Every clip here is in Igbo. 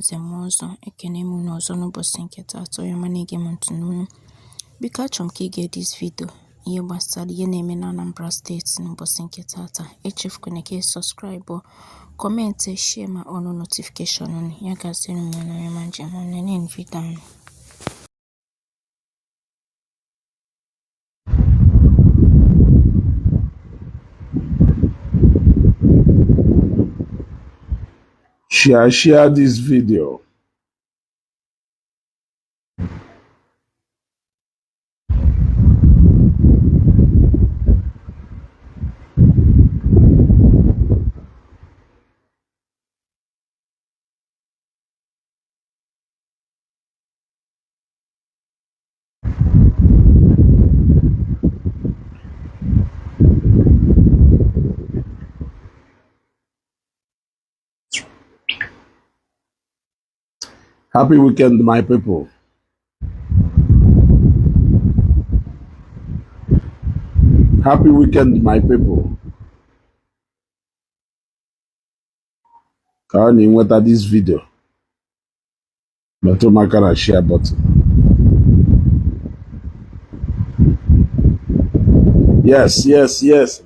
nze mụọ ọzọ, ekene m unu ọzọ n'ụbọchị nke taata. Onye ọma na-ege m ntị n'onu, biko achọrọ m ka ị gee this video, ihe gbasara ihe na-eme na Anambra Steeti n'ụbọchị nke taata. Echefukwana ka ị subscribe, comment, share ma on notification unu. Ya gaziere m unu, onye ọma njem nene video ahụ. Share this video. Happy weekend, my people. Happy weekend, my people. Ka ọ na-enweta this video, metụ m aka na share button. Yes,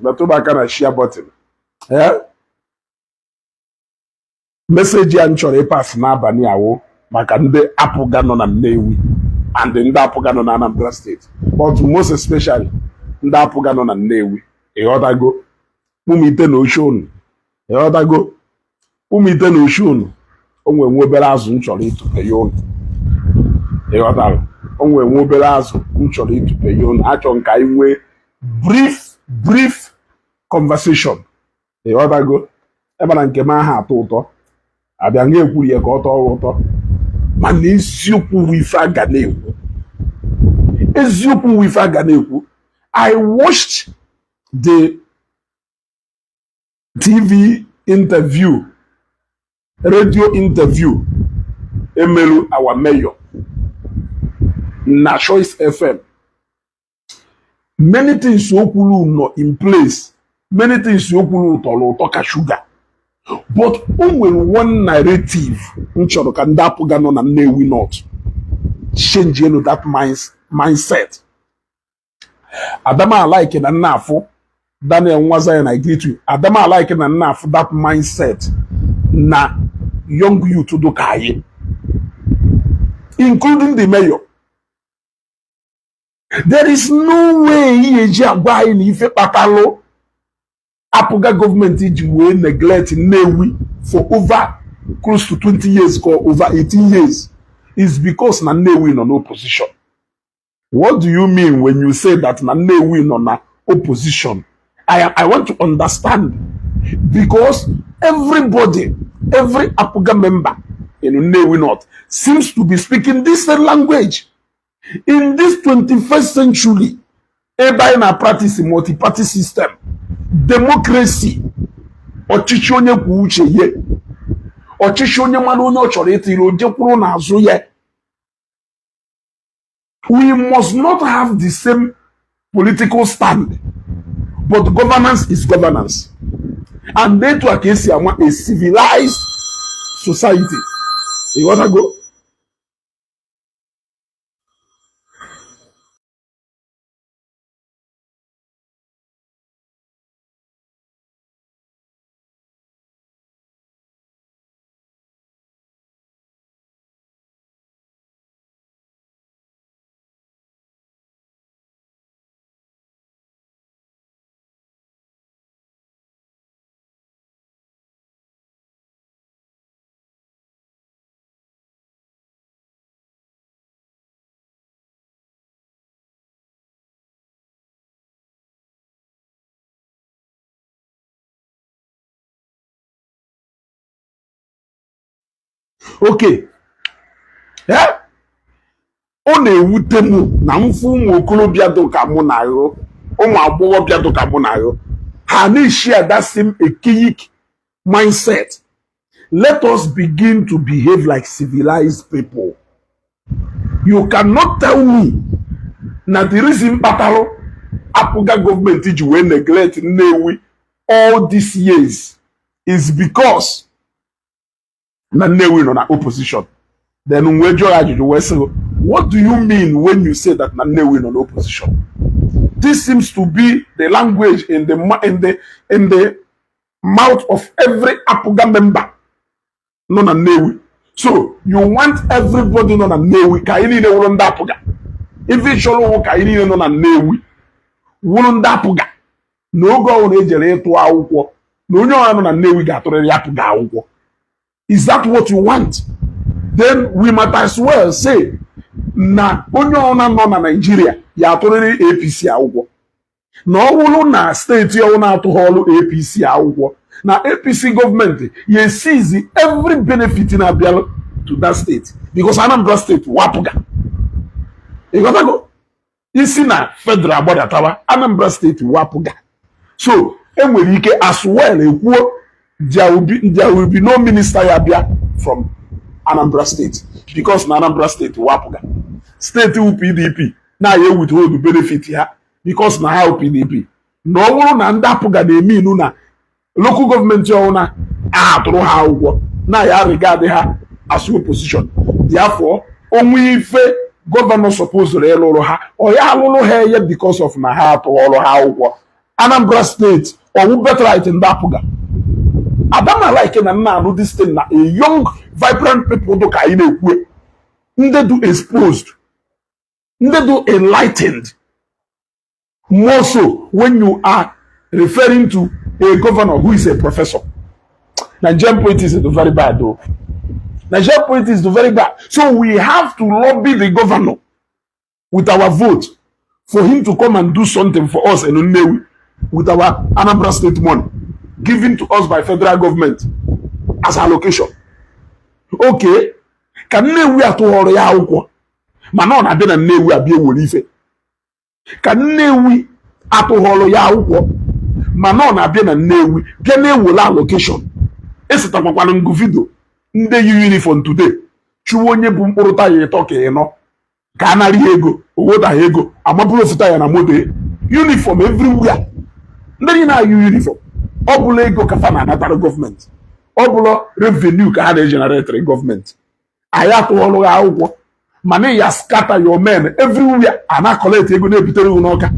metụ m aka na share button. Eh? Message a m chọrọ ịpass n'abalị awụ maka ndị APGA nọ na Nnewi and ndị APGA nọ na Anambra Steeti, but most especially ndị APGA nọ na Nnewi. Ịghọtago? Ụmụite na oche unu, ịghọtago? Ụmụite na oche unu, o nwere nwa obere azụ m chọrọ ịtụpe ya unu. Ịghọtara? O nwere nwa obere azụ m chọrọ ịtụpe ya unu. Achọ m ka anyị nwee brief brief conversation. Ịghọtago? Ebe na nke m aha atọ ụtọ, abịa nga ekwuru ya ka ọ tọọ ụtọ, mana eziokwu wụ ife a ga na-ekwu. Eziokwu wụ ife a ga na-ekwu. I watched the TV interview, radio interview emelu our mayor na Choice FM. Many things o kwuru nọ in place, many things o kwuru tọrọ ụtọ ka sugar, but o nwere one narrative m chọrọ ka ndị APGA nọ na Nnewi North change elu that mindset. Adama like na nna afụ Daniel Nwazayo na greet you. Adama like na nna afụ that mindset na young youth do ka anyị, including the mayor. There is no way ihe eji agwa anyị na ife kpatalụ APGA gọọmenti ji wee neglect Nnewi for over close to 20 years or over 18 years is because na Nnewi nọ n'opposition. What do you mean when you say that na Nnewi nọ na opposition? I want to understand, because everybody, every APGA member in Nnewi North seems to be speaking this same language. In this 21st century, ebe anyị na practice multi-party system, democracy, ọchịchị onye kwuo uche ye, ọchịchị onye mara onye ọ chọrọ ịtịrị oje kwuru n'azụ ya, we must not have the same political stand, but governance is governance, and etu a ka esi ama a civilized society. Ịghọtago? Okay. Eh? Ọ na-ewute m na mfu ụmụ okorobịa dị ka mụ na ahụ, ụmụ agbọghọbịa dị ka mụ na ahụ, ha na-eshare that same archaic mindset. Let us begin to behave like civilized people. You cannot tell me na the reason kpatalụ APGA gọọmenti ji wee neglect Nnewi all these years is because Na Nnewi nọ na opposition. Then wee jụọ ya ajụjụ wee sị, "What do you mean when you say that na Nnewi nọ na opposition? This seems to be the language in the mouth of every APGA member nọ na Nnewi. So you want everybody nọ na Nnewi ka anyị niile wụrụ ndị APGA? Ife ị chọrọ wụ ka anyị niile nọ na Nnewi wụrụ ndị APGA, na oge ọbụla ejere ịtụ akwụkwọ, na onye ọbụla nọ na Nnewi ga-atụrịrị APGA akwụkwọ? Is that what you want? Then we might as well say na onye ọbụla nọ na Nigeria ya atụrịrị APC akwụkwọ, na ọ bụrụ na steeti ọbụla atụghị ọrụ APC akwụkwọ, na APC gọọmenti ya esizi every benefit na-abịa to that state, because Anambra Steeti wụ APGA. Ịghọtago? Isi na federal gbadatawa, Anambra Steeti wụ APGA. So enwere ike as well ekwuo there will be no minister ya bịa from Anambra State, because na Anambra Steeti wụ APGA. Steeti wụ PDP na ya withhold benefit ha because na ha wụ PDP. Na ọ bụrụ na ndị APGA na-eme inu na local gọọmenti ọwụna a atụrụ ha akwụkwọ, na ya regard ha as opposition. Therefore, onwe ife gọvanọ supposed ịlụrụ ha, ọ ya alụrụ ha eye because of na ha atụghọrọ ha akwụkwọ. Anambra Steeti ọwụ birthright ndị APGA? Adama like na nna anụ this thing na a young vibrant people dị ka anyị na-ekwu, ndị du exposed, ndị du enlightened, more so when you are referring to a governor who is a professor. Nigerian politics is very bad though. Nigerian politics is very bad. So we have to lobby the governor with our vote for him to come and do something for us in Nnewi with our Anambra State money given to us by federal government as allocation. Okay, ka Nnewi atụghọrọ ya akwụkwọ, mana ọ na-abịa na Nnewi abịa ewere ife. Ka Nnewi atụghọrọ ya akwụkwọ, mana ọ na-abịa na Nnewi bịa na-ewere allocation. Esetakwakwana ngụ video ndị yi uniform today chụwa onye bụ mkpụrụ taya ịtọ ka ịnọ ka a nara ya ego, owotaghị ego, amabụrụ ofu taya na moto. Uniform everywhere, ndị niile na-ayị uniform, ọ bụla ego ka fa na-anatara gọọmenti, ọ bụla revenue ka ha na-egeneratịrị gọọmenti. Anyị atụghọrọ ha akwụkwọ, mana ya scatter your men everywhere, a na-acollect ego na-ebutere iwu n'ọka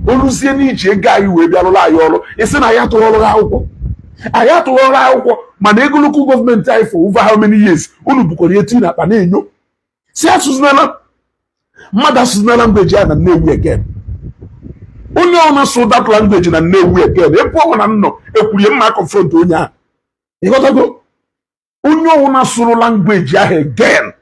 oluzie n'iji ego anyị wee bịarụla anyị ọrụ. Isi na anyị atụghọrọ ha akwụkwọ, anyị atụghọrọ akwụkwọ, mana ego local gọọmenti anyị for over how many years unu bukwara eti na akpa na-enyo si asụzinala mmadụ, asụzina language ya na Nnewi again. Onye ọ na-asụ that language na Nnewi again, ebe ọ na nnọ ekwurie mma confront onye ahụ. Ịghọtago? Onye ọwụna sụrụ language ahụ again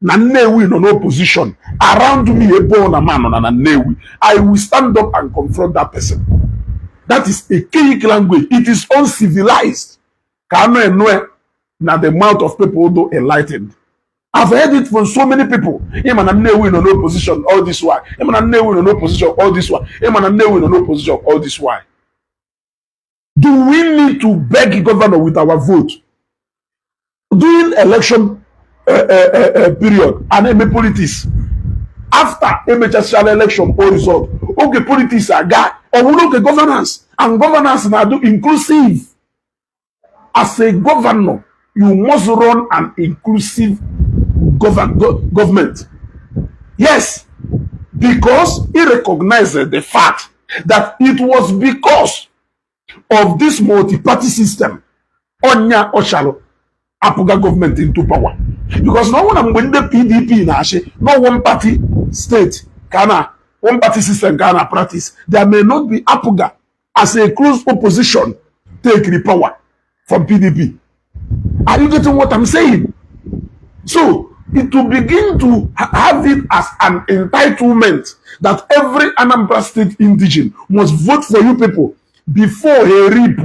na Nnewi nọ n'opposition around me, ebe ọ na ma nọ na Nnewi, I will stand up and confront that person. That is archaic language. It is uncivilized ka anụ enue na the mouth of people do enlightened. I've heard it from so many people. Ịma na Nnewi nọ n'opposition all this while, ịma na Nnewi nọ n'opposition all this while, ịma na Nnewi nọ n'opposition all this while. Do we need to beg governor with our vote during election period and eme politics? After emechasịala election o result, oge politics aga, ọ bụrụ oge governance, and governance na-adụ inclusive. As a governor, you must run an inclusive government. Yes, because he recognized the fact that it was because of this multi-party system onya ọchalụ APGA gọọmenti into power, because na ọ bụrụ na mgbe ndị PDP na-achị no one party state ka na one party system ka na practice, there may not be APGA as a close opposition take the power from PDP. Are you getting what I'm saying? So it will begin to have it as an entitlement that every Anambra State indigene must vote for you people before he reap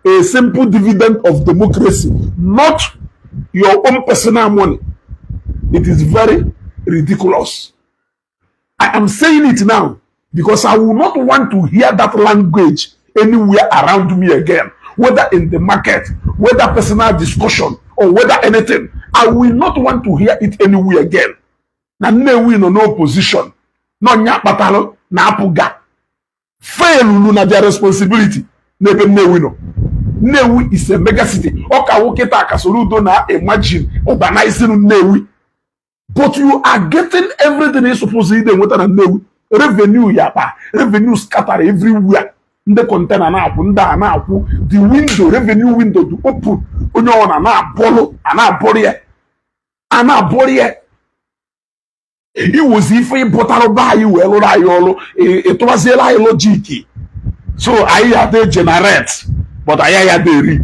a simple dividend of democracy, not your own personal money. It is very ridiculous. I am saying it now because I will not want to hear that language anywhere around me again, whether in the market, whether personal discussion, or whether anything. I will not want to hear it anywhere again. Na Nnewi nọ n'opposition, nọ nya kpatalụ na APGA failulu na their responsibility n'ebe Nnewi nọ. Nnewi is a mega city. Ọ ka wụ kịta ka Soludo na imagine urbanizing Nnewi, but you are getting everything ị suppose ide enweta na Nnewi. Revenue ya kpa revenue scatter everywhere. Ndị container na-akwụ, ndị a na-akwụ, the window, revenue window dị open. Onye ọ na na-abọlụ a na-abọrọ ya, a na-abọrọ ya. Iwozi ife ịbụtarụ be anyị wee lụrụ anyị ọrụ, ịtụbaziela anyị logic. So anyị ya dị generate, but anyị ya dị reap.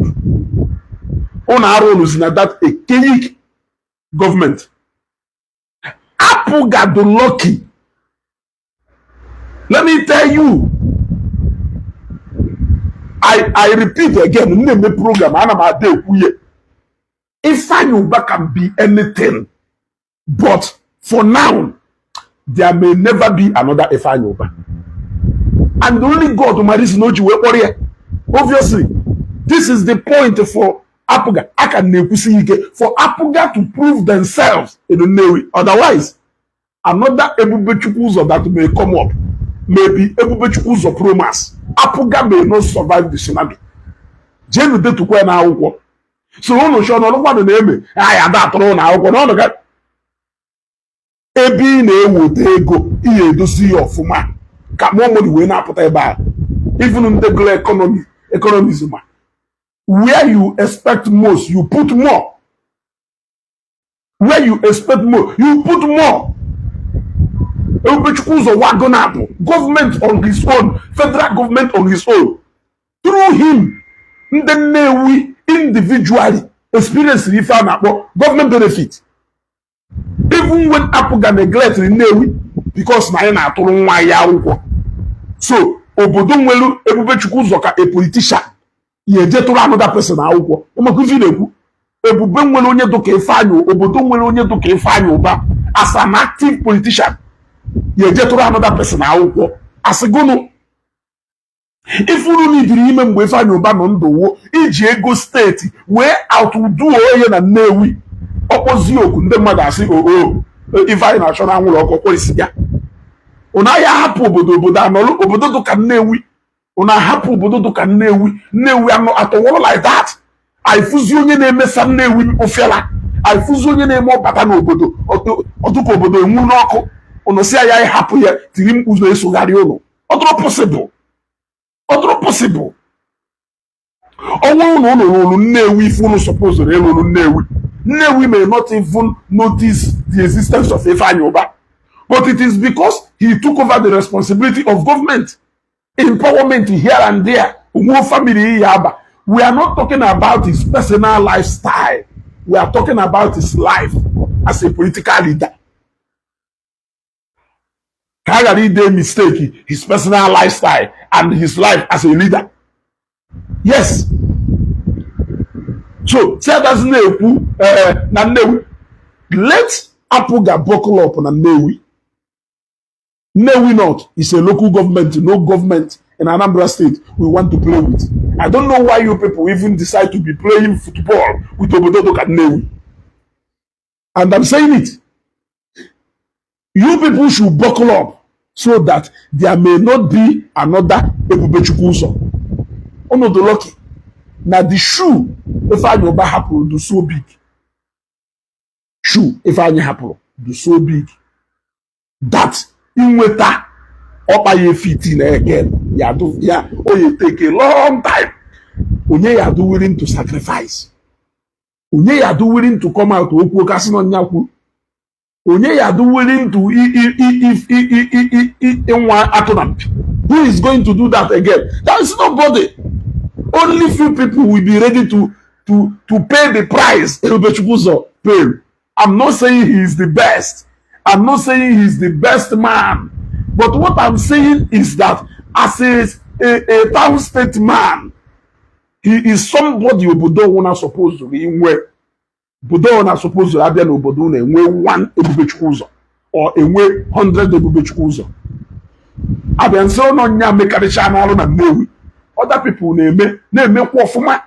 Ụnụ arụ ụnụ si na that archaic government. APGA dị lucky. Let me tell you, I repeat again, m na-eme program, ana m ada ekwu ihe. Ifeanyi Uba can be anything, but for now there may never be another Ifeanyi Uba, and only God ma reason o ji wee kpọrọ ya. Obviously, this is the point for APGA. A ka na-ekwusi ike for APGA to prove themselves in Nnewi. Otherwise, another Ebubechukwu Ụzọ that may come up may be Ebubechukwu Ụzọ Promax. APGA may not survive the tsunami. Jenu detukwa ya n'akwụkwọ. So unu chọọ na ọlụkwadụ na-eme anyị ada atụrụ ụnụ akwụkwọ n'ọnụ ga ebe ị na-eweta ego, ihe edozi ya ọfụma ka money wee na-apụta ebe a. Even ndị gụrụ economy, economism ma, where you expect most, you put more. Where you expect more, you put more. Ebubechukwu Ụzọ wago na-apụ government on his own, federal government on his own. Through him, ndị Nnewi individually experience ife a na-akpọ government benefit, even when APGA neglect Nnewi, because na anyị na-atụrụ nwa ya akwụkwọ. So obodo nwere Ebubechukwu Ụzọ ka a politician ya eje tụrụ another person akwụkwọ. Ụmụaka, ife na-ekwu, ebube nwere onye dụka Ifeanyị, obodo nwere onye dụka Ifeanyị Ụba as an active politician ya eje tụrụ another person akwụkwọ. Asị gụnụ, ife unu nidiri ime mgbe Ifeanyị Ụba nọ ndụ wuo iji ego steeti wee outdo onye na Nnewi. Ọkpọzie oku, ndị mmadụ asị oo, Ifeanyị na-achọ na anwụrụ ọkụ kwesị ya. Unu ahịa ahapụ obodo, obodo anọlụ, obodo dụka Nnewi. Unu ahapụ obodo dụka Nnewi, Nnewi anọ atọwọrọ like that. Aịfụzi onye na-emesa Nnewi ofiala, aịfụzi onye na-eme ọbata n'obodo ọdụka obodo enwu n'ọkụ. Unu si ya hapụ ya, tiri mkpu na-esogharị ụnụ. Ọ dụrụ possible? Ọ dụrụ possible? Ọnwụ na ụnụ rụrụ Nnewi ife unu suppose ịlụrụ Nnewi, Nnewi may not even notice the existence of Ifeanyi Uba. But it is because he took over the responsibility of government, empowerment here and there, onwe family ya aba. We are not talking about his personal lifestyle, we are talking about his life as a political leader. Ka a ghara ide mistake his personal lifestyle and his life as a leader. Yes, so Sedas na-ekwu na Nnewi, let APGA buckle up na Nnewi. Nnewi North is a local government, no government in Anambra State we want to play with. I don't know why you people even decide to be playing football with obodo dịka Nnewi. And I'm saying it, you people should buckle up so that there may not be another Ebubechukwu Ụzọ. Unu dị lucky na the shoe Ifeanyi Uba hapụrụ dị so big. Shoe Ifeanyi hapụrụ dị so big that inweta ọkpa ya fit na again ya do ya o ya take a long time. Onye ya do willing to sacrifice? Onye ya do willing to come out okwu kasị na ọnya kwu? Onye ya do willing to ịnwa atụ na mpi? Who is going to do that again? There is nobody. Only few people will be ready to pay the price Ebubechukwu Ụzọ paid. I'm not saying he is the best, I'm not saying he is the best man, but what I'm saying is that as a town state man, he is somebody obodo ọwụna suppose inwe. Obodo ọwụna suppose abịa n'obodo unu enwe one Ebubechukwu Ụzọ or enwe 100 Ebubechukwu Ụzọ. Abịa nsị ụlọ nya mekarịcha n'alụ na Nnewi. Other people na-eme, na-emekwa ọfụma.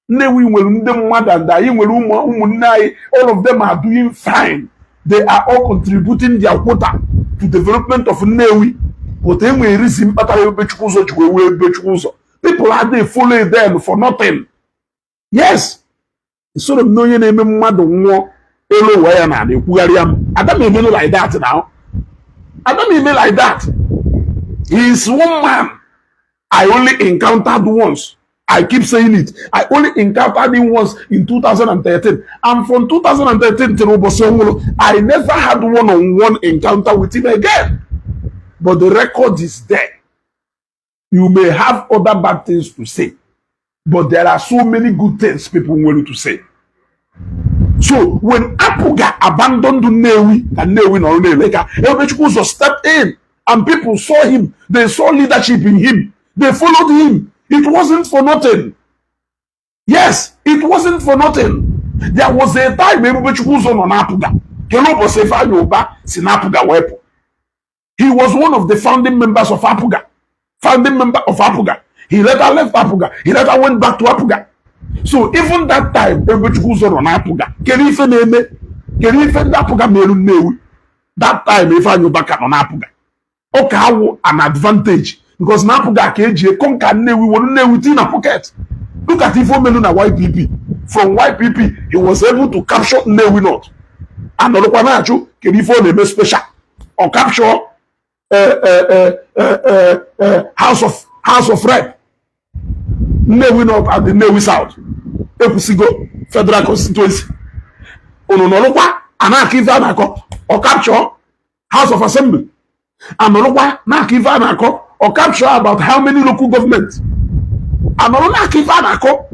Nnewi nwere ndị mmadụ and anyị nwere ụmụnne anyị. All of them are doing fine. They are all contributing their quota to development of Nnewi, but e nwere reason kpatara Ebubechukwu Ụzọ ji wee wee Ebubechukwu Ụzọ. People People adịghị follow them for nothing. Yes, soro m na onye na-eme mmadụ nwụọ, elu ụwa ya na ekwugharịa m. Ada m emelu like that now. Ada m eme like that. He is one man I only encountered once. I keep saying it. I only encountered him once in 2013. And from 2013 till ụbọchị ọ nwụrụ, I never had one-on-one encounter with him again. But the record is there. You may have other bad things to say, but there are so many good things people want to say. So when APGA abandoned Nnewi, ka Nnewi nọrọ na-ele ka Ebubechukwu Ụzọ stepped in and people saw him. They saw leadership in him. They followed him. It wasn't for nothing. Yes, it wasn't for nothing. There was a time Ebubechukwu Ụzọ nọ n'APGA. Kedu ụbọchị Ifeanyi Ụba si n'APGA wepụ? He was one of the founding members of APGA. Founding member of APGA. He later left APGA. He later went back to APGA. So even that time, Ebubechukwu Ụzọ nọ n'APGA. Kedu ife na-eme? Kedu ife ndị APGA merụ Nnewi? That time Ifeanyi Ụba ka nọ n'APGA. Ọ ka awụ an advantage because na APGA ka eji conquer Nnewi, were Nnewi tii na pocket. Look at ife omelu na YPP. From YPP, he was able to capture Nnewi North. Anọrọkwa na-achụ kedu ife ọ na-eme special. Ọ capture House of Rep, Nnewi North and the Nnewi South. Ekwusigo federal constituency. Unu nọrọkwa a na-akọ ife a na-akọ, ọ capture House of Assembly. Anọrọkwa na-akọ ife a na-akọ, ọ capture about how many local government. Anọrọ na-akọ ife a na-akọ.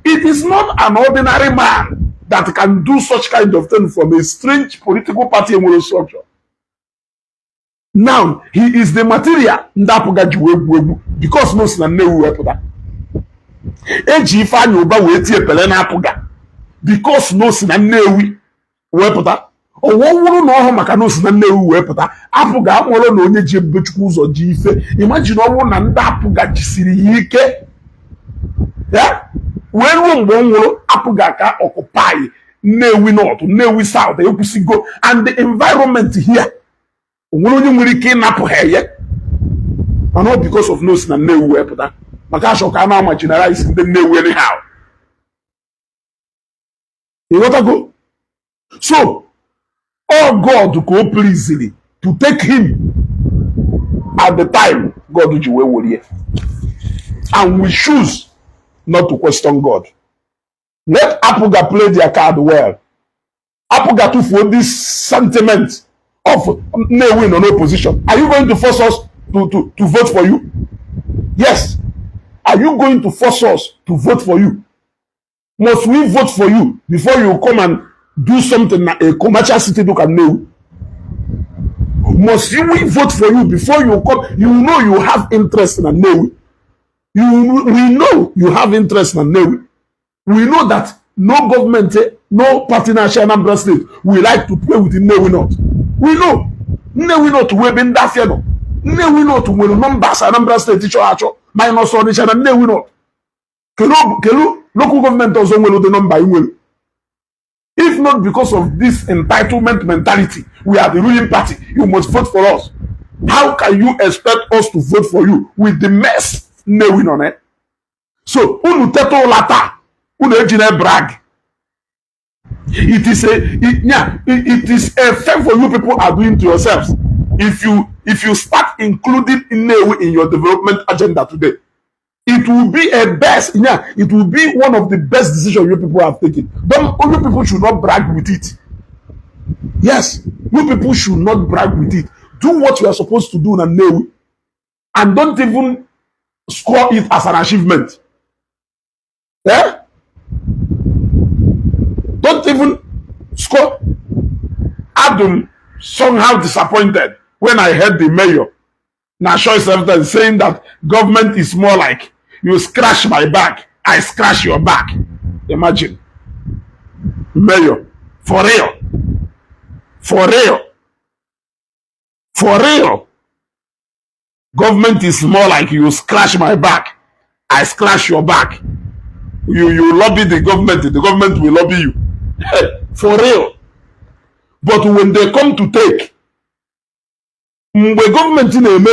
It is not an ordinary man that can do such kind of thing from a strange political party enwere structure. Now, he is the material ndị APGA ji wee gwu egwu because no si na Nnewi wee pụta. Eji Ifeanyị Ụba wee tie pele na APGA because no si na Nnewi wee pụta. Ọwụ wụrụ na ọhụ maka na o si na Nnewi wee pụta, APGA akpọrọ na onye ji Ebubechukwu Ụzọ ji ife. Imagine, ọ bụrụ na ndị APGA jisiri ya ike ya wee ruo mgbe ọ nwụrụ, APGA ka occupy Nnewi North, Nnewi South, Ekwusigo and the environment here. O nwere onye nwere ike ịnapụ ha eye, mana ọ because of no si na Nnewi wee pụta, maka achọ ka a na-ama generalize ndị Nnewi anyhow. Ịghọtago? So all God ka o pleased to take him at the time God ji wee werie, and we choose not to question God. Let APGA play their card well. APGA tụfuo this sentiment of Nnewi nọ n'opposition. Are you going to force us to vote for you? Yes, are you going to force us to vote for you? Must we vote for you before you come and do something na a commercial city look at Nnewi? Must we vote for you before you come? You know you have interest in Nnewi. You we know you have interest in Nnewi. We know that no government, no party na Anambra State we like to play with Nnewi North. We know Nnewi North wee ebe ndị afịa nọ. Nnewi North nwere numbers Anambra State chọrọ achọ, minus Ọnịcha na Nnewi North. Kelu kelu local government ọzọ nwere ụdị number ị nwere? If not because of this entitlement mentality, we are the ruling party, you must vote for us. How can you expect us to vote for you with the mess Nnewi nọ na? So unu teta ụla taa, unu ejina brag. It is a it, yeah, it is a favor you people are doing to yourselves if you start including Nnewi in your development agenda today. It will be a best yeah, it will be one of the best decisions you people have taken. Don't You people should not brag with it. Yes, you people should not brag with it. Do what you are supposed to do na Nnewi and don't even score it as an achievement. Eh? Don't even score. Adam somehow disappointed when I heard the mayor na Choice FM saying that government is more like you scratch my back, I scratch your back. Imagine. Mayor, for real. For real. For real. Government is more like you scratch my back, I scratch your back. You lobby the government will lobby you. For real. But when they come to take, mgbe gọọmenti na-eme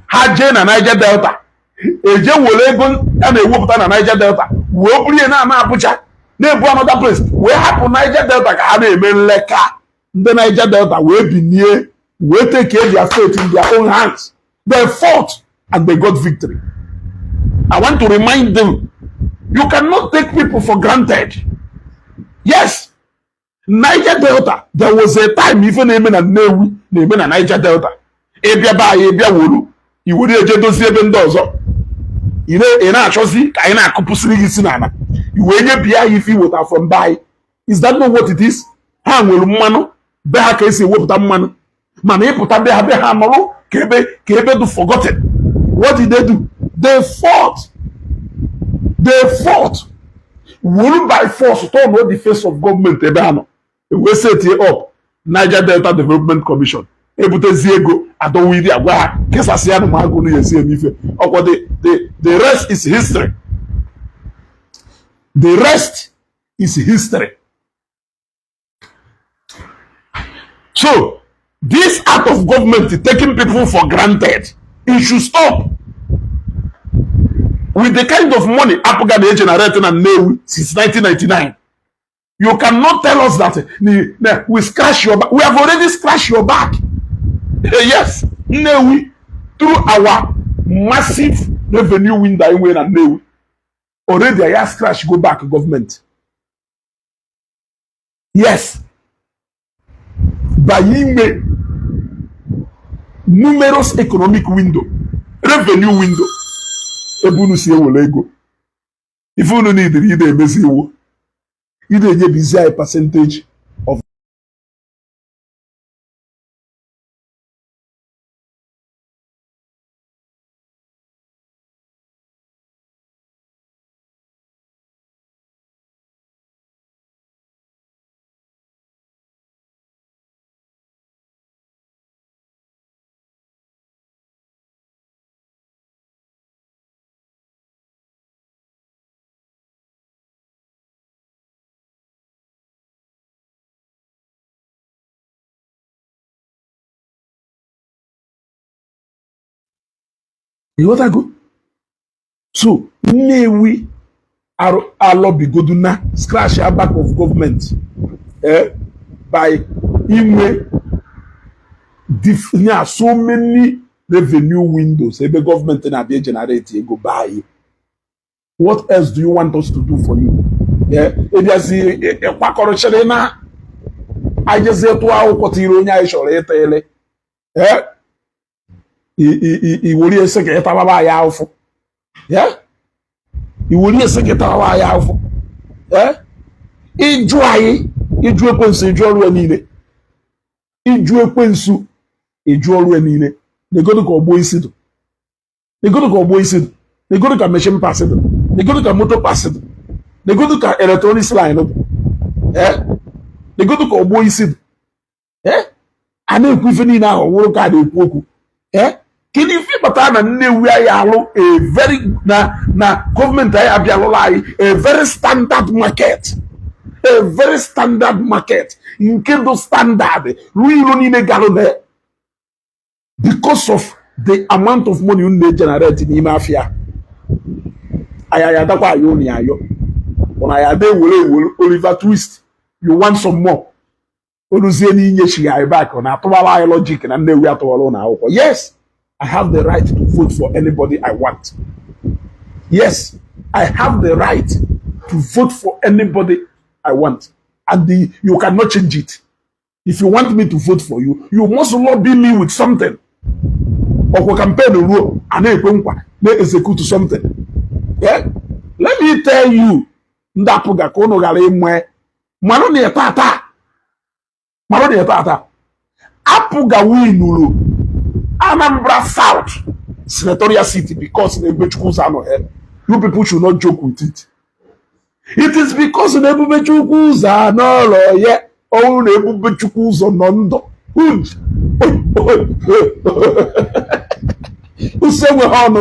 ha jee na Niger Delta, Eje were ego a na-ewepụta na Niger Delta wee buru ihe na-ama Abuja, na-ebu another place, wee hapụ Niger Delta ka ha na-eme nleka. Ndị Niger Delta wee binie, wee take their fate in their own hands. They fought and they got victory. I want to remind them, you cannot take people for granted. Yes, Niger Delta, there was a time ife na-eme na Nnewi na-eme na Niger Delta. Ịbịa be anyị, ịbịa wuru iwere eje dozie ebe ndị ọzọ. Ị na-achọzi ka anyị na-akụpụsịrị gị isi n'ala, i wee nyebie anyị ife iweta from be anyị. Is that not what it is? Ha nwere mmanụ be ha, ka esi ewepụta mmanụ, mana ịpụta be ha, be ha nọrọ ka ebe dị forgotten. What did they do? They fought. They fought, wuru by force turn the face of government ebe ha nọ, wee set up Niger Delta Development Commission, ebutezi ego adọwa iri agwa ha kesasị ya na ụmụagụ na esi eme ife ọkwa. The rest is history. The rest is history. So this act of government taking people for granted, it should stop. With the kind of money APGA na-egenerate na Nnewi since 1999, you cannot tell us that we scratch your back. We have already scratched your back. Yes, Nnewi, through our massive revenue window anyị nwere na Nnewi already, anyị scratch go back government. Yes, by ime numerous economic window, revenue window, ebe unu si ewere ego. Ife unu niile ide emezi iwu ide enyebizi anyị percentage of ịghọtago. So Nnewi alọbigodu na scratch back of government by inwe so many revenue windows ebe gọọmenti na-abịa generate ego be anyị. What else do you want us to do for you? Ịbịazi ịkwakọrọchịrị na anyị jezie tụọ akwụkwọ tiri onye anyị chọrọ ịta ele, iwere ese ka ịtababa anyị ahụfụ, iwere ese ka ịtababa anyị ahụfụ, ịjụ anyị, ịjụ ekwensu, ịjụ ọrụ ya niile, ịjụ ekwensu, ịjụ ọrụ ya niile. Negodu ka ọgbọ isi dị, negodu ka ọgbọ isi dị, negodu ka machine parts dị, negodu ka moto parts dị, negodu ka electronics line dị, negodu ka ọgbọ isi dị. A na-ekwu ife niile ahụ wụrụ ka a na-ekwu okwu. Kedu ife kpatara na Nnewi anyị alụ a very na gọọmenti anyị abịalụla anyị a very standard market, a very standard market nke dị standard ruo ilo niile galụ na because of the amount of money unu na-egenerate n'ime afịa anyị? Anyị adakwa ayọ unu ayọ ụna anyị ada ewere ewere Oliver Twist. You want some more? Oluzie n'inyechighị anyị back, ọ na-atụwara anyị logic na Nnewi atụwara ụlọ akwụkwọ. Yes, I have the right to vote for anybody I want. Yes, I have the right to vote for anybody I want, and you cannot change it. If you want me to vote for you, you must lobby me with something. Ọkwa campaign ruo, a na-ekwe nkwa, na-execute something. Yeah? Let me tell you, ndị APGA, ka unu ghara ịnwe marụ na tata, marụ na tata APGA winuru Anambra South senatorial seat because na Ebubechukwu ụzọ anọ here. You people should not joke with it. It is because na Ebubechukwu ụzọ anọrọ ya. Ọnwụ na Ebubechukwu ụzọ nọ ndụ, use enweghị ọnụ,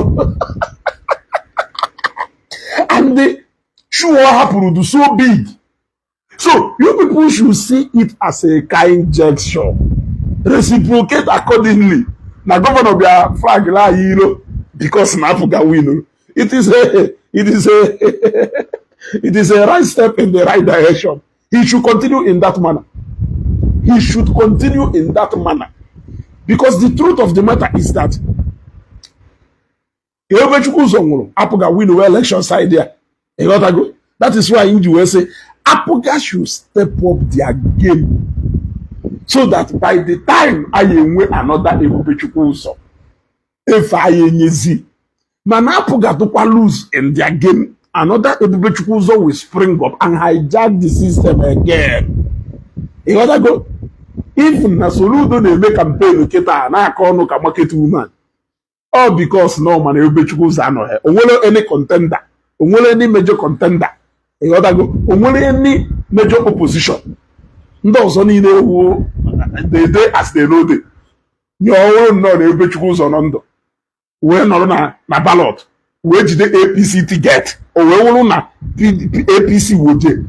and the shoe ọ hapụrụ dị so big. So you people should see it as a kind gesture, reciprocate accordingly. Na governor bịa flag la anyị ilo. Because na APGA win, it is a right step in the right direction. He should continue in that manner. He should continue in that manner, because the truth of the matter is that Ebubechukwu Ụzọ nwụrụ, APGA win well election side ya. Ịghọtago? That is why ji wee sị APGA should step up their game so that by the time anyị enwe another Ebubechukwu Ụzọ, efe anyị enyezi. Mana APGA tụkwa lose in their game, another Ebubechukwu Ụzọ will spring up and hijack the system again. Ịghọtago? Even na Soludo na-eme campaign kịta na-akọ ọnụ ka market woman, all because na ọ mana Ebubechukwu Ụzọ anọghị, onwere any contender, onwere any major contender. Ịghọtago? Onwere any major opposition. Ndị ọzọ niile ewu they dey as they know dey nye ọhụrụ nnọọ na Ebubechukwu Ụzọ nọ ndụ wee nọrọ na ballot wee jide APC ticket, o wee wụrụ na APC woje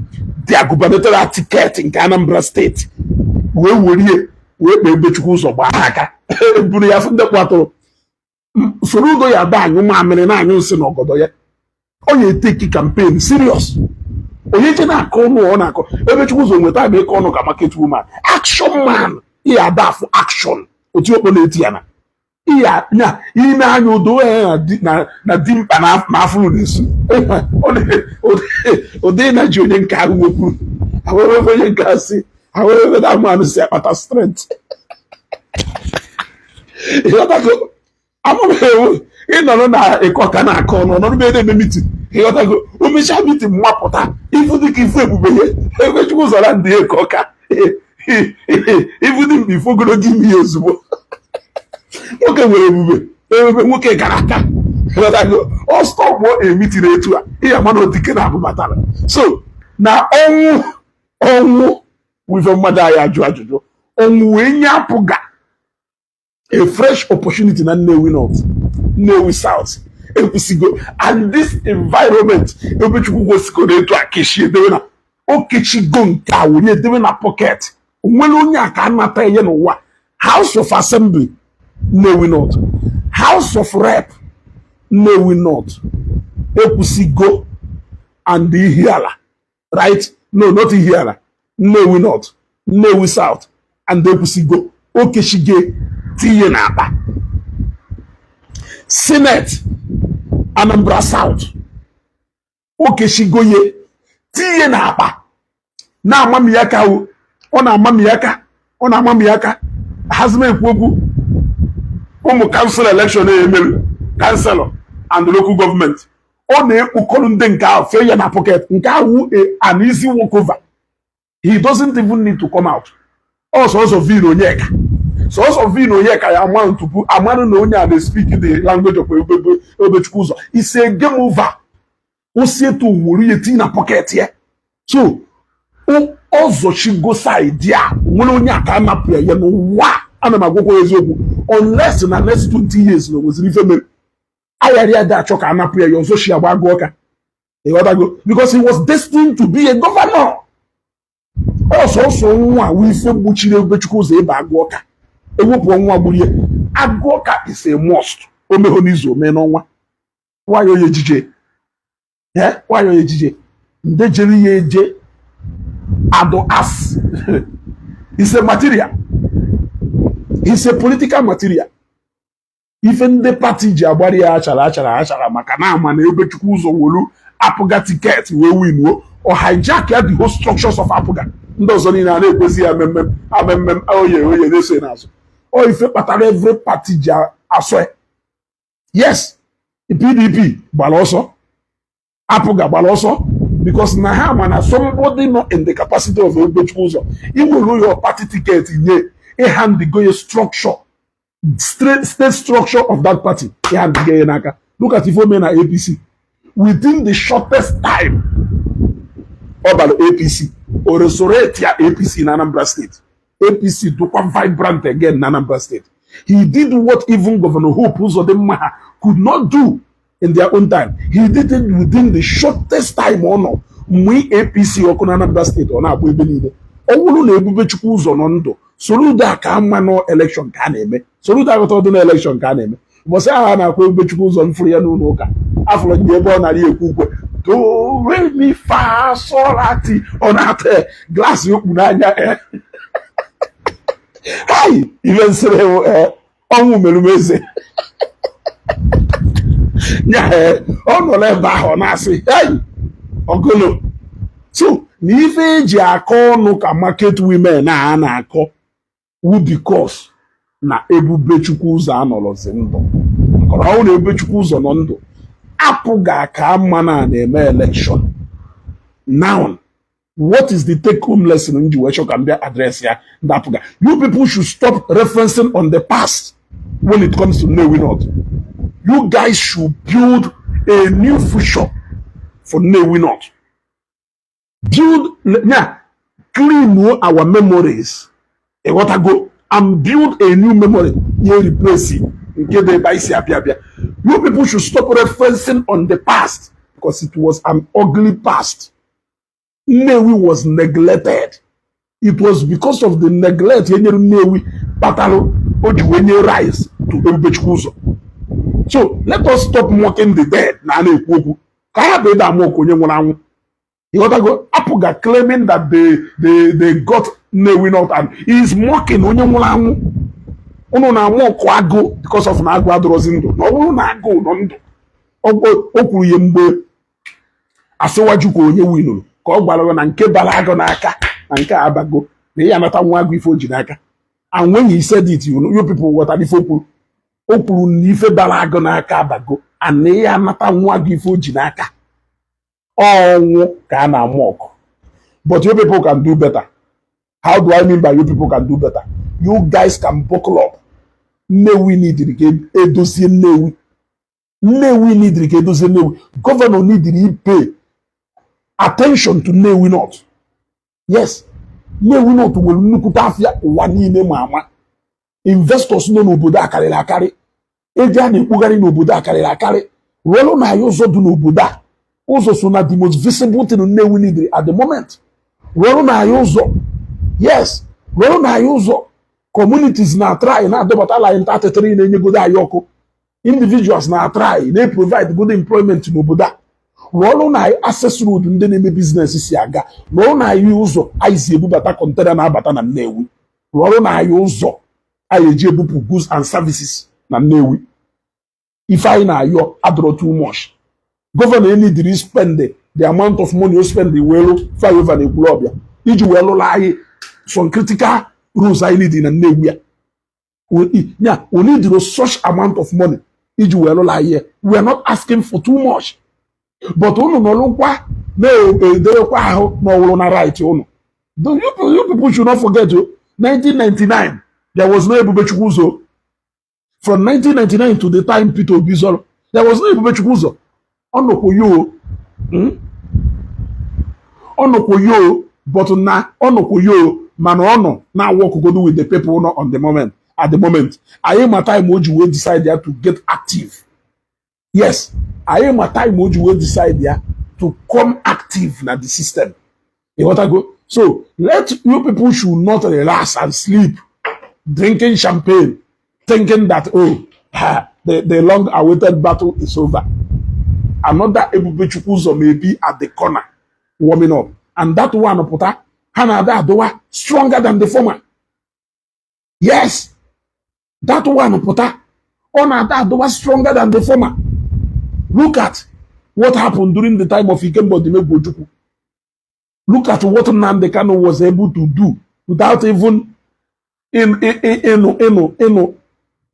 their gubernatorial ticket nke Anambra Steeti wee werie wee kpee Ebubechukwu Ụzọ gbaa ha aka buru ya. Ndị kpatụrụ Soludo ya ada anyụ mamịrị na-anyụ nsị na ọgọdọ ya. Ọ ya eteki campaign serious. Onye je na-akọ ọnụ ọ na-akọ Ebubechukwu Ụzọ nweta bụ ịkọ ọnụ ka market woman. Action man, ihe ada afụ action otu okpo na-eti ya na nya ime anya udo ya na dimkpa na afụrụ na-esu ụdị na ji onye nke ahụ nwekwuru ahụrụ onye nke asị ahụrụ ebe na amanụ si akpata strength. Ịghọtago? Amụrụ ewu ịnọrọ na ịkọ ka na-akọ ọnụ ọnọdụ ebe na-eme meeting. Ịghọtago? O mechaa meeting mmapụta ifu dịka ifu ebube ya. Ebubechukwu zọrọ ndị eko ka ifu dị mkpa ifu ogologo imi ya ozugbo. Nwoke nwere ebube, ebube nwoke gara aka. Ịghọtago? Ọ stop a meeting etu a, ihe ama na otike na abụbatara. So na ọnwụ, ọnwụ wife mmadụ anyị ajụ ajụjụ, ọnwụ wee nye APGA a fresh opportunity na Nnewi North, Nnewi South, ekwusigo. And this environment Ebubechukwu gosigo etu a kechie edewe na o kechigo nke a were edewe na pocket. Onwere onye a ka anata ihe n'ụwa. House of Assembly Nnewi North, House of Rep Nnewi North, ekwusigo and Ihiala, right? No, not Ihiala. Nnewi North, Nnewi South and ekwusigo, o kechige tinye n'akpa. Senate Anambra South, o kechigoye tinye n'akpa. Na-amami aka o, ọ na-amami aka, ọ na-amami aka. Hazima ekwu okwu ụmụ council election na-emerụ councillor and local government, ọ na-ekpokọrọ ndị nke ahụ fee ya na pocket. Nke ahụ an easy walkover. He doesn't even need to come out. Ọ sọsọ Vin Onyeka, sọsọ Vin Onyeka ya ama tupu amarụ na onye a na-speak the language of Ebubechukwu Ụzọ. It's a game over. O si etu wuru ya tinye na pocket ya. So ọzọchigo side a, nwere onye a ka anapụ ya n'ụwa. Ana m agwakwa eziokwu, unless na next 20 years na nweziri ife mere ayarị ya dị achọ ka anapụ ya ya ọzọ shi agba agụ ọka. Ịghọtago? Because he was destined to be a governor. Ọsọsọ nwa wụ ife gbochiri Ebubechukwu Ụzọ ịba agụ ọka. Ewepụ ọnwa gburu ya, agụ ọka is a must. O megho n'izu, ome n'ọnwa. Nwayọ onye ejije, nwayọ onye ejije nde jere ya eje adụ as is a material, is a political material. Ife ndị party ji agbara ya achara achara achara maka na ama na Ebubechukwu Ụzọ wolu APGA ticket wee winuo, ọ hijack ya the whole structures of APGA. Ndị ọzọ niile a na-ekwezi ya mmemme amemme oye oye na-eso n'azụ. Ọ ife kpatara every party ji asọ ya. Yes, PDP gbara ọsọ, APGA gbara ọsọ, because na ha ma na somebody nọ in the capacity of Ebubechukwu Ụzọ, iwere your party ticket nye ịhandigo ya structure, state structure of that party, ịhandigo ya n'aka. Look at ife ome na APC. Within the shortest time ọ bara APC, o resurrect ya APC na Anambra State. APC dụkwa vibrant again na Anambra State. He did what even Governor Hope Uzodimma ha could not do in their own time. He did it within the shortest time. Ọ nọ mgbe APC ọkụ na Anambra Steeti, ọ na-agba ebe niile. Ọ bụrụ na Ebubechukwu Ụzọ nọ ndụ, Soludo a ka mma nọ election ka a na-eme. Soludo aghọta ọdụ na election ka a na-eme. Ụbọchị ahụ a na-akwa Ebubechukwu Ụzọ, mfụrụ ya n'ụlọ ụka, afụrụ ndị ebe ọ nara ekwu ukwe do re mi fa sol la ti. Ọ na-ata glass okpu n'anya. Hai, ife nsịrị ọnwụ mere m eze nya. Ọ nọ n'ebe ahụ, ọ na-asị hei ọgụnụ. So na ife eji akọ ọnụ ka market women a na-akọ wu because na Ebubechukwu Ụzọ anọrọzi ndụ. Maka ọ na Ebubechukwu Ụzọ nọ ndụ, APGA ka mma na na-eme election now. What is the take home lesson m ji wee chọ ka m bịa address ya ndị APGA? You people should stop referencing on the past when it comes to Nnewi North. You guys should build a new future for Nnewi North. Build, yeah, clean our memories, ịghọtago, and build a new memory ihe replace nke dị ebe anyị si abịa abịa. You people should stop referencing on the past because it was an ugly past. Nnewi was neglected. It was because of the neglect e nyere Nnewi kpatalụ o ji wee nye rise to Ebubechukwu Ụzọ. So let us stop mocking the dead. Na a na-ekwu okwu ka ha bụ ịda ama onye nwụrụ anwụ, ịghọtago? APGA claiming that they got Nnewi North and he is mocking onye nwụrụ anwụ. Unu na-amụ ọkụ agụ because of na agụ adịrọzi ndụ. Na ọ bụrụ na agụ nọ ndụ, o kwuru ya mgbe asịwaju ka onye winuru ka ọ gwara ya na nke bara agụ n'aka na nke a abago na ya anata nwa agụ ife o ji n'aka. And when he said it, you people ghọtara ife o kwuru. O kwuru na ife bara agụ n'aka abago and na ya anata nwa agụ ife o ji n'aka. Ọnwụ ka a na-amụ ọkụ. But you people can do better. How do I mean by you people can do better? You guys can buckle up. Nnewi neediri ka edozie Nnewi. Nnewi neediri ka edozie Nnewi. Governor neediri pay attention to Nnewi North. Yes, Nnewi North nwere nnukwute afịa ụwa niile ma ama. Investors nọ n'obodo a karịrị akarị. Ego a na-ekpugharị n'obodo a karịrị akarị. Rụọlụ na ya ụzọ dị n'obodo a. Ụzọ so na the most visible thing Nnewi neediri at the moment. Rụọlụ na ya ụzọ. Yes, rụọlụ na ya ụzọ. Communities na try na-adọbata line 33 na-enyegodo anyị ọkụ. Individuals na try na-provide good employment n'obodo a. Rụọlụ na anyị access road ndị na-eme business si aga. Rụọlụ na anyị ụzọ anyị si ebubata container na-abata na Nnewi. Rụọlụ na anyị ụzọ anyị eji ebupụ goods and services na Nnewi. Ife anyị na-ayọ adọrọ too much. Governor enidiri spend the amount of money o spend wee lụ flyover na Ekwulọbịa iji wee lụrụ anyị some critical roads anyị need na Nnewi a ya. We need such amount of money iji wee lụrụ anyị ya. We are not asking for too much, but unu nọrụkwa na-edewekwa ahụ n'ọwụrụ na right unu. You people should not forget o, 1999 there was no Ebubechukwu Ụzọ. From 1999 to the time Peter Obi zọrọ, there was no Ebubechukwu Ụzọ. Ọ nọkwa yo, Ọ nọkwa yo, but na ọ nọkwa yo, mana ọ nọ na work with the people nọ on the moment at the moment. Anyị ma time o ji wee decide ya to get active. Yes, anyị ma time o ji wee decide ya to come active na the system, ịghọtago? So let you people should not relax and sleep drinking champagne, thinking that, oh, ha, the long awaited battle is over. Another Ebubechukwu Ụzọ may be at the corner warming up, and that one pụta, ha na-ada adụwa stronger than the former. Yes, that one pụta, ọ na-ada adụwa stronger than the former. Look at what happened during the time of Ikemba Odumegwu Ojukwu. Look at what Nnamdi Kanu was able to do without even ịnụ ịnụ ịnụ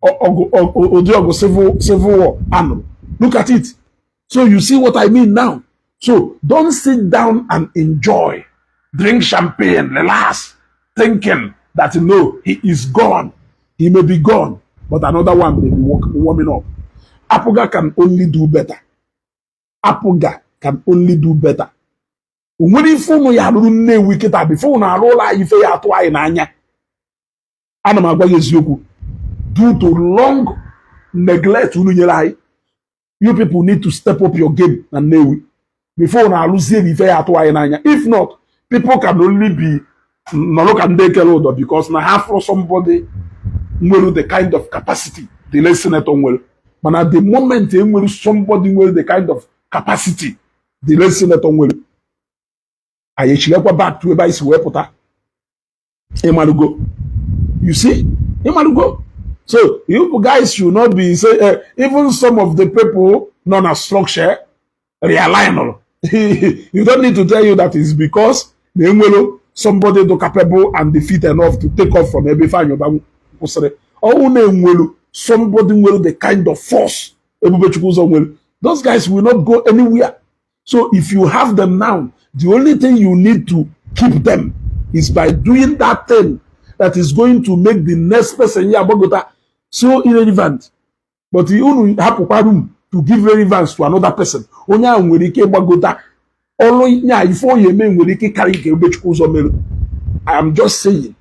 ọgụ, ụdị ọgụ civil war anụrụ. Look at it. So you see what I mean now. So don't sit down and enjoy, drink champagne, relax, thinking that no, he is gone. He may be gone, but another one may be warming up. APGA can only do better. APGA can only do better. O nwere ife ụnụ ya alụrụ Nnewi kịta before ụnụ arụ ụlọ anyị, ife ya atụ anyị n'anya. Ana m agwa gị eziokwu. Due to long neglect unu nyere anyị, you people need to step up your game na Nnewi before ụnụ alụzie na ife ya atụ anyị n'anya. If not, people can only be nọrọ ka ndị ekele ụdọ because na ha fụrụ somebody nwere the kind of capacity the late senator nwere. Mana the moment e nwere somebody nwere the kind of capacity the late senator nwere, anyị echighakwa back to ebe anyị si wee pụta. Ịmalụgo, you see, ịmalụgo. So you guys should not be say, even some of the people nọ na structure realign, you don't need to tell you that is because na enwere somebody do capable and fit enough to take off from ebe Ifeanyi Uba kwụsịrị. Ọnwụ na-enwelu somebody nwere the kind of force Ebubechukwu Ụzọ nwere, those guys will not go anywhere. So if you have them now, the only thing you need to keep them is by doing that thing that is going to make the next person ya agbagota so irrelevant. But unu hapụkwa room to give relevance to another person, onye ahụ nwere ike ịgbagota ọrụ nya ife onye eme nwere ike ịkarị nke Ebubechukwu Ụzọ mere. I am just saying,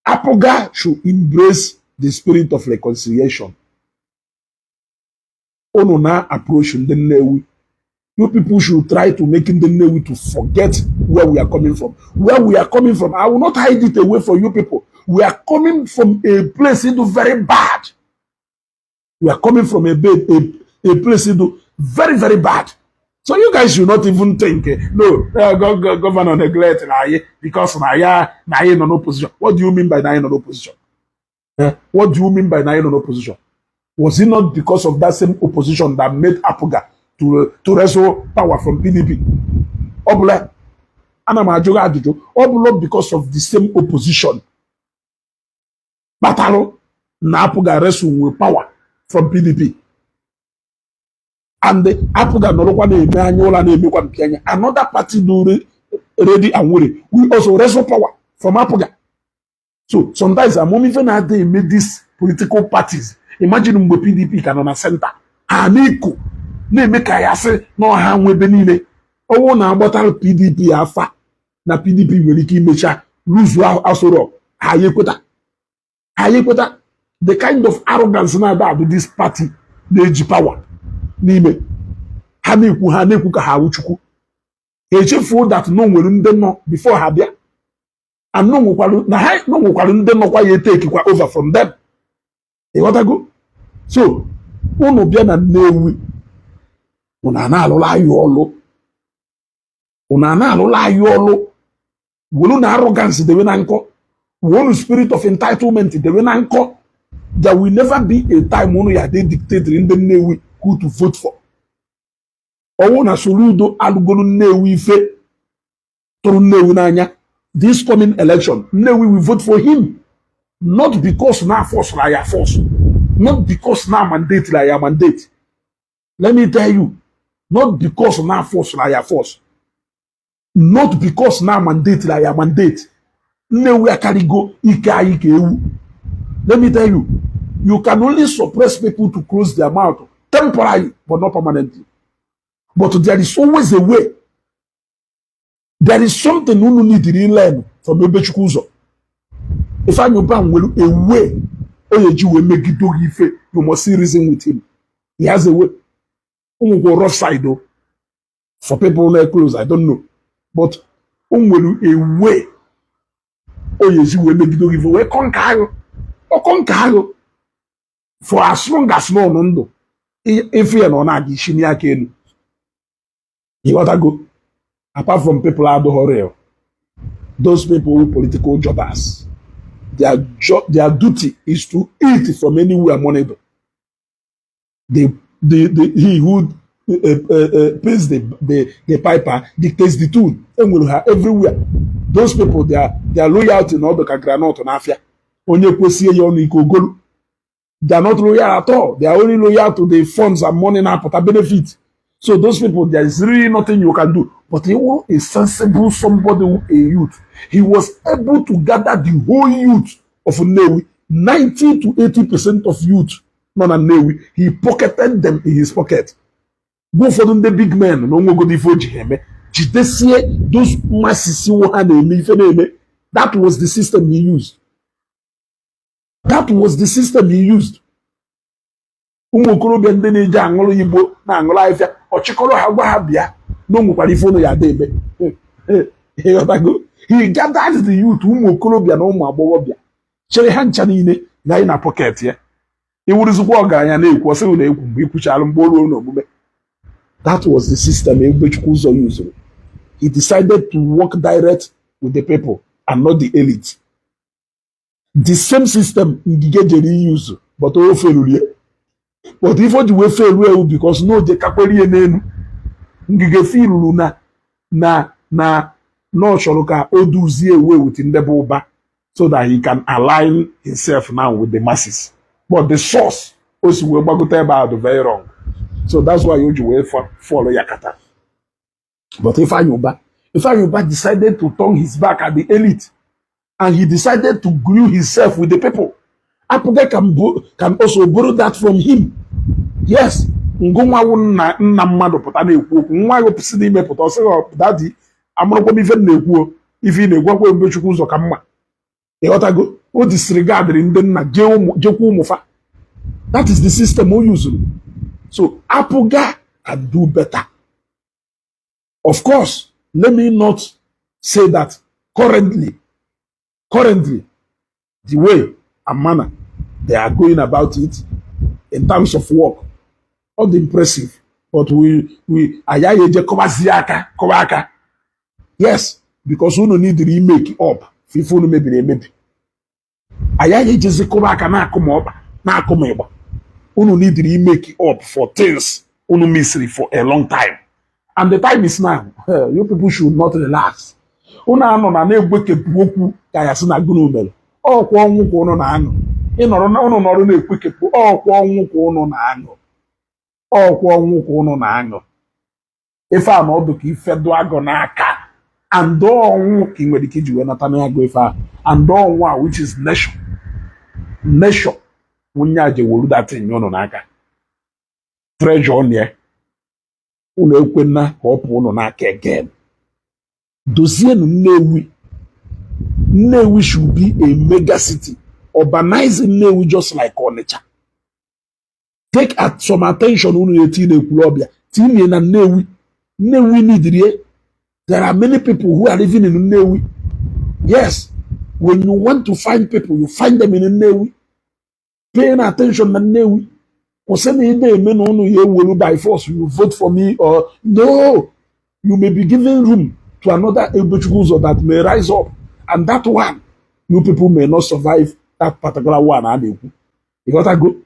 APGA should embrace the spirit of reconciliation. Unu na approach ndị Nnewi, you people should try to make ndị Nnewi to forget where we are coming from. Where we are coming from, I will not hide it away from you people. We are coming from a place into very bad. We are coming from a place into very, very bad. So you guys should not even think, no, governor neglect na anyị because na ya na anyị nọ n'opposition. What do you mean by na anyị nọ n'opposition? Eh? What do you mean by na anyị nọ n'opposition? Was it not because of that same opposition that made APGA to wrestle power from PDP? Ọ bụla ana m ajụ gị ajụjụ, ọ bụla because of the same opposition kpatalụ na APGA wrestle with power from PDP, and APGA nọrọkwa na-eme anya ụra na-emekwa mpi anya, another party do ready and willing, we also wrestle power from APGA. So sometimes amamife na-ada eme these political parties. Imagine mgbe PDP ka nọ na center, ha na-eko na-eme ka ya sị na ọha nwe ebe niile. Ọwụ na-agbatara PDP afa na PDP nwere ike imecha luzu Aso Rock, ha ya ekweta, ha ya ekweta. The kind of arrogance na-ada adụ this party na-eji power n'ime ha na-ekwu, ha na-ekwu ka ha awụ Chukwu. Ha echefuo that no nwere ndị nọ before ha bịa, and no nwekwara na ha no nwekwara ndị nọkwa ya etekikwa over from them. Ịghọtago? So unu bịa na Nnewi, unu a na-alụla anyị ọlụ, unu a na-alụla anyị ọlụ. Welu na arrogance dewe na nkọ, welu spirit of entitlement dewe na nkọ. There will never be a time unu ya dey dictate ndị Nnewi who to vote for. Ọwụ na Soludo alụgolu Nnewi ife tụrụ Nnewi n'anya, this coming election, Nnewi will vote for him, not because na force na ya force, not because na mandate na ya mandate. Let me tell you, not because na force na ya force, not because na mandate na ya mandate. Nnewi akarịgo ike anyị ka ewu. Let me tell you, you can only suppress people to close their mouth temporarily, but not permanently. But there is always a way. There is something unu need to learn from Ebechukwu Ụzọ. Ifeanyi Uba nwere a way o ji wee megide gị ife. You must see reason with him. He has a way. Ụmụ rough side o, for people na close, I don't know, but o nwere a way o ji wee megide gị ife wee conquer agụ, ọ conquer agụ for as long as nọ ndụ ife ya na ọ na-aga isi n'aka elu. Ịghọtago? Apart from people adịghị real, those people who political jobbers, their job, their duty is to eat from anywhere money do. The he who pays the piper dictates the tune. Enwere ha everywhere. Those people, their loyalty na ọdụ ka groundnut n'afịa, onye kwesie ya ọnụ ike ogolu. They are not loyal at all. They are only loyal to the funds and money na-apụta benefit. So those people, there is really nothing you can do. But he was a sensible somebody, a youth. He was able to gather the whole youth of Nnewi, 90 to 80% of youth nọ na Nnewi. He pocketed them in his pocket. Gwa ụfọdụ ndị big men na onwegodo ife o ji ha eme, jidesie those masses ha na-eme ife na-eme. That was the system he used. That was the system he used. Ụmụ okorobịa ndị na-eji aṅụrụ igbo na-aṅụrụ ahịfịa, ọchịkọrọ ha gwa ha bịa na o nwekwara ife ụnụ ya ada eme. Ịghọtago? He gathered the youth, ụmụ okorobịa na ụmụ agbọghọbịa, chere ha ncha niile na anyị na pocket ya. Iwuruzikwa ọgaranya na-ekwu, ọ sịghị na-ekwu mgbe ikwuchalụ, mgbe o ruo n'omume. That was the system Ebubechukwu Ụzọ used. He decided to work direct with the people and not the elite. The same system Ngige jere use, but o felurie. But ife o ji wee felu ewu, because na o je kakwere ihe n'elu. Ngige filuru na ọ chọrọ ka o duzie ewe with ndị bụ ụba so that he can align himself now with the masses. But the source o si wee gbagote ebe ahụ dị very wrong, so that's why o ji wee follow ya kata. But Ifeanyi Uba decided to turn his back at the elite and he decided to glue himself with the people. APGA can also borrow that from him. Yes, ngụnwawu nna nna mmadụ pụta na-ekwu okwu, nwa ya si n'ime pụta, ọ sịghị, "Daddy, amụrụkwa m ife m na-ekwu o." Ife ị na-egwakwa Ebubechukwu Ụzọ ka mma. Ịghọtago? O disregardịrị ndị nna, jee ụmụ, jekwa ụmụfa. That is the system o used. So APGA can do better. Of course, let me not say that currently, the way and manner they are going about it in terms of work, all the impressive, but we ayaghị eje kọbazie aka kọba aka. Yes, because unu need to make up ife unu mebiri emebi. Ayaghị ejezi kọba aka na-akụ ma ọkpa na-akụ ma ịgba. Unu need to make up for things unu missed for a long time, and the time is now. You people should not relax. Unu anọ na na-egbekepụ okwu ka ya sị na gụnụ mere ọkwa ọnwụ ka unu na-aṅụ. Ịnọrọ na unu nọrọ na-ekwekepụ ọkwa ọnwụ ka unu na-aṅụ, ọkwa ọnwụ ka unu na-aṅụ. Ife a na ọdụ ka ife dụ agụ n'aka and ọnwụ ka ị nwere ike iji wee nata n'agụ ife a and ọnwụ a, which is nation nation nwunye a je wolu datin nye unu n'aka treasure on ya. Unu ekwena ka ọ pụọ unu n'aka again. Dozienu Nnewi. Nnewi should be a mega city. Urbanize Nnewi just like Onitsha. Take at some attention unu na-eti n'Ekwulọbịa, tinye na Nnewi. Nnewi need ye. There are many people who are living in Nnewi. Yes, when you want to find people, you find them in Nnewi. Paying attention na Nnewi. Kwụsị na ide eme na unu ya ewelu by force, you vote for me or no. You may be giving room to another Ebubechukwu Ụzọ that may rise up, and that one, you people may not survive that particular one a na-ekwu. You got to go.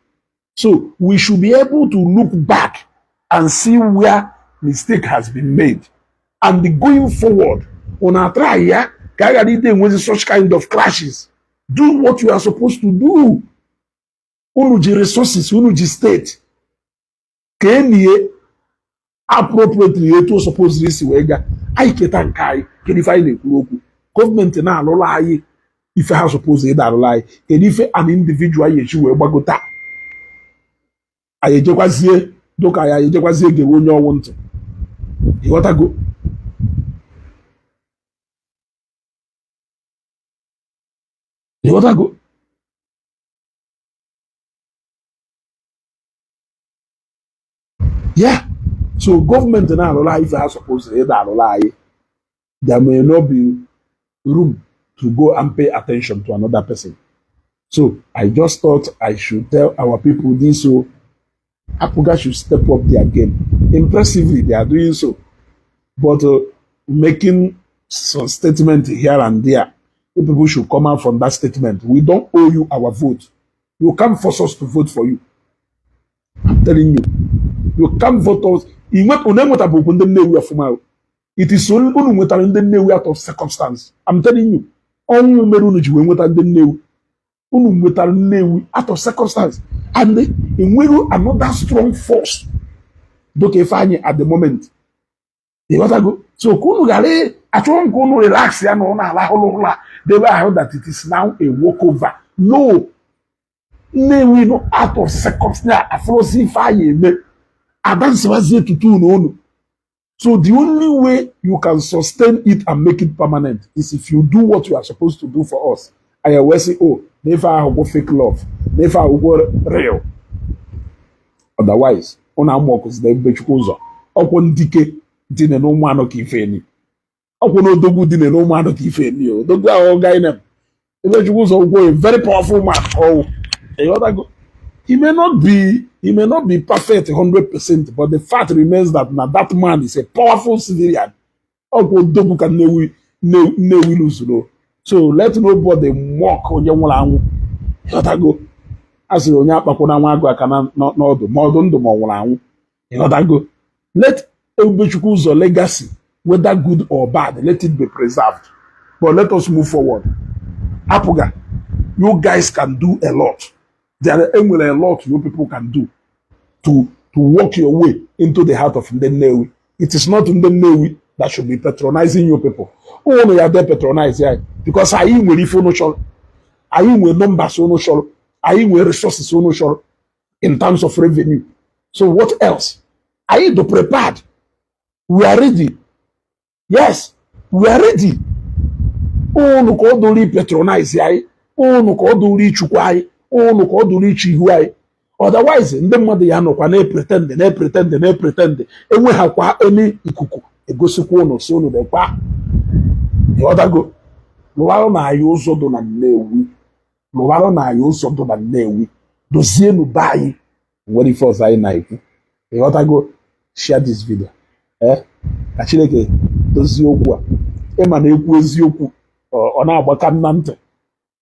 So we should be able to look back and see where mistake has been made and going forward, una try ya ka a ghara ide enwezi such kind of clashes. Do what you are supposed to do. Unu ji resources, unu ji state ka enie appropriately etu o suppose isi wee gaa. Anyị keta nke anyị. Kedu ife anyị na-ekwuru okwu? Gọọmenti na-alụrụ anyị ife ha suppose ịda alụrụ anyị. Kedu ife an individual anyị echi wee gbagota? Anyị ejekwazie dụka ya, anyị ejekwazie gewe onye ọnwụ ntị. Ịghọtago? Ịghọtago? Yeah, so gọọmenti na-alụrụ anyị ife ha suppose ịda alụrụ anyị. There may not be room to go and pay attention to another person. So I just thought I should tell our people this. So APGA should step up their game. Impressively, they are doing so, but making some statement here and there, you people should come out from that statement. We don't owe you our vote. You can't force us to vote for you. I'm telling you, you can't vote us. Unu enwetabụkwu ndị Nnewi ọfụma. It is unu nwetara ndị Nnewi out of circumstance. I'm telling you, ọnwụ mere unu ji wee nweta ndị Nnewi. Unu nwetara Nnewi out of circumstance, and enweghị another strong force dịka Ifeanyị at the moment. Ịghọtago? So ka unu ghara achọghị nke unu relax ya na unu alahụrụ ụra debe ahụ that it is now a walkover. No, Nnewi no out of circumstance afụrụzi Ifeanyị eme adansiwazie tutu na unu. So the only way you can sustain it and make it permanent is if you do what you are supposed to do for us. Anyị wee sị, oh, na ife ahụ bụ fake love, na ife ahụ bụ real. Otherwise, unu amụ ọkụzi na Ebubechukwu Ụzọ. Ọkwụ ndike dine na ụmụ anụ ka ife eni. Ọkwụ na odogwu dine na ụmụ anụ ka ife eni. Odogwu ahụ gainem. Ebubechukwu Ụzọ gwụ a very powerful man. Ọwụ. Ịghọtago? He may not be perfect 100%, but the fact remains that na that man is a powerful civilian. Ọkwa odogwu ka Nnewi lụzuru. So let nobody mock onye nwụrụ anwụ. Ịghọtago? A sịrị onye akpakwana nwa agụ aka n'ọdụ, ma ọdụ ndụ ma ọ nwụrụ anwụ. Ịghọtago? Let Ebubechukwu Ụzọ legacy, whether good or bad, let it be preserved, but let us move forward. APGA, you guys can do a lot there. Enwere a lot you people can do to work your way into the heart of ndị Nnewi. It is not ndị Nnewi that should be patronizing you people. Ụnụ ya de patronize ya, because anyị nwere ife unu chọrọ, anyị nwere numbers unu chọrọ, anyị nwere resources unu chọrọ in terms of revenue. So what else? Anyị do prepared. We are ready. Yes, we are ready. Unu ka ọ dụrụ patronize anyị, unu ka ọ dụrụ ichukwu anyị, unu ka ọ dụrụ ichu ihu anyị. Otherwise, ndị mmadụ ya nọkwa na-epretend, na-epretend, na-epretend, enweghakwa eni ikuku egosikwa unu si unu lekwa. Ịghọtago? Lụwarụ na anyị ụzọ dị na Nnewi, lụwarụ na anyị ụzọ dị na Nnewi, dozienụ be anyị. Nwere ife ọzọ anyị na-ekwu? Ịghọtago? Share this video. Ee, ka Chineke dozie okwu a. Ịma na ekwu eziokwu, ọ na-agbaka na ntị.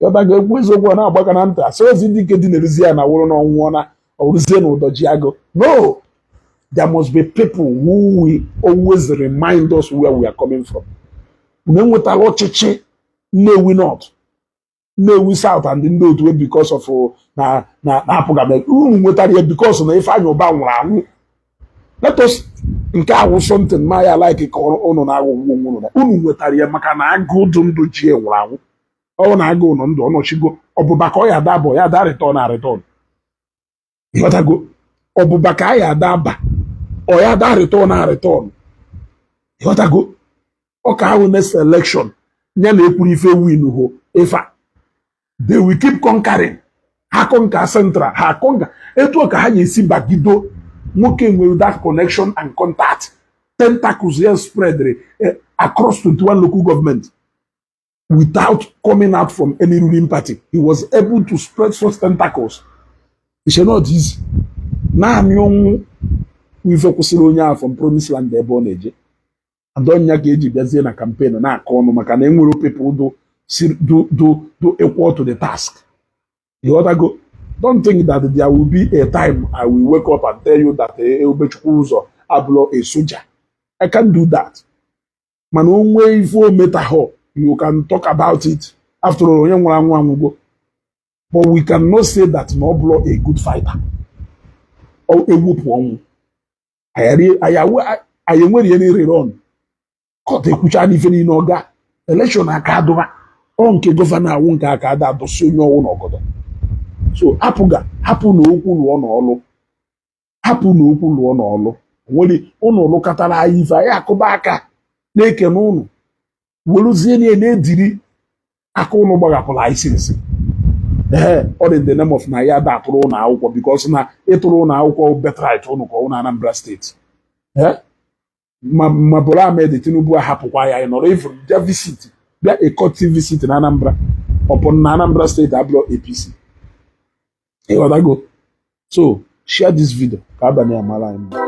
Ịghọtago? Ekwu eziokwu, ọ na-agbaka na ntị. Asị ozi ndị ike dị na-eruzi ya na wụrụ na ọnwụọ na ọwụrụzie na ụdọ ji agụ. No, there must be people who will always remind us where we are coming from. Unu enwetala ọchịchị Nnewi North, Nnewi South and ndị otu because of na APGA unu nwetara ya because na Ifeanyị Ụba nwụrụ anwụ. Let us nke ahụ something ma ya like ka ụnụ na-aghọgbu onwe unu na unu nwetara ya maka na agụ dụ ndụ ji nwụrụ anwụ. Ọ na agụụ nọ ndụ ọnọchigo ọbụba ka ọ ya ada bụ ya ada return na return. Ịghọtago? Ọbụba ka a ya ada aba, ọ ya ada return na return. Ịghọtago? Ọ ka ahụ next election ya na ekwuru ife win ho ife a. They will keep conquering. Ha conquer Central, ha conquer etu ọ ka ha ga-esi bagido. Nwoke nwere that connection and contact, tentacles ya spread across 21 local government without coming out from any ruling party. He was able to spread such tentacles. It's not easy. Naanị ọnwụ ife kwụsịrị onye ahụ from promised land ebe ọ na-eje. Adọnya ka eji bịazie na campaign na-akọ ọnụ maka na enwere people do equal to the task. Ịghọtago? Don't think that there will be a time I will wake up and tell you that Ebubechukwu Ụzọ abụrụ a soldier. I can't do that. Mana o nwee ife o metahọ, you can talk about it. After all, onye nwụrụ anwụ anwụgo. But we cannot say that na ọ bụrụ a good fighter. Ọ ewepụ ọnwụ, anyị enwere ihe n'ire run court ekwucha n'ife niile. Ọ ga election aka adụba ọ nke governor awụ nke aka ada adọsi onye ọwụ n'ọgọdọ. So APGA, hapụ na okwu lụọ n'ọlụ, hapụ na okwu lụọ n'ọlụ. Nwere ụnụ lụkọtara anyị ife, anyị akụba aka na-ekene ụnụ, weruzie na na-ediri aka ụnụ gbagapụrụ anyị sinsi. Ee, ọ dị in the name of na ya da atụrụ ụnụ akwụkwọ, because na ịtụrụ ụnụ akwụkwọ birthright ụnụ ka ọ na Anambra Steeti. Ee, ma Bola Ahmed Tinubu ahapụkwa ya, anyị nọrọ ifuru bịa visit, bịa a courtesy visit na Anambra, ọpụ na Anambra Steeti abụrụ APC. Ịghọtago? So share this video ka abalị amara anyị mma.